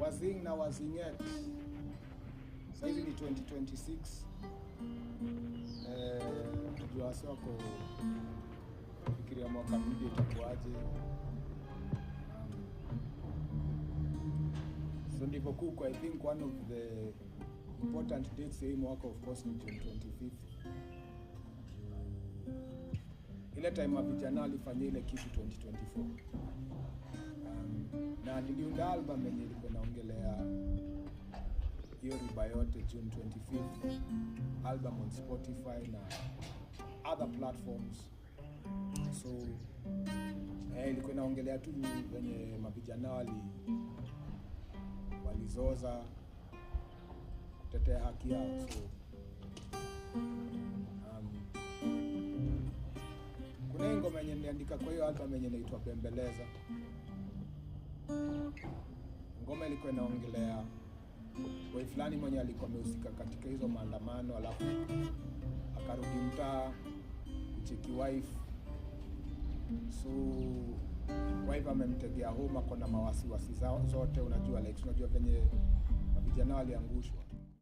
Wazing na Wazinget. Saizi ni 2026. Najua wase wako fikiria mwaka mpya itakuwaje. So ndivyo kuko. I think one of the important dates ya hii mwaka, of course, ni June 25th. Ile time vijana walifanya ile kitu 2024. Na niliunda album yenye ilikuwa inaongelea hiyo riba yote, June 25th, album on Spotify na other platforms. So ilikuwa inaongelea tu venye mavijana walizoza kutetea haki yao. So kuna hii ngoma yenye niliandika kwa hiyo album yenye inaitwa Bembeleza. Ngoma ilikuwa inaongelea boy fulani mwenye alikuwa amehusika katika hizo maandamano, alafu akarudi mtaa kucheki wife. So wife amemtegea home, ako na mawasiwasi zao zote, unajua, like, unajua venye vijana waliangushwa.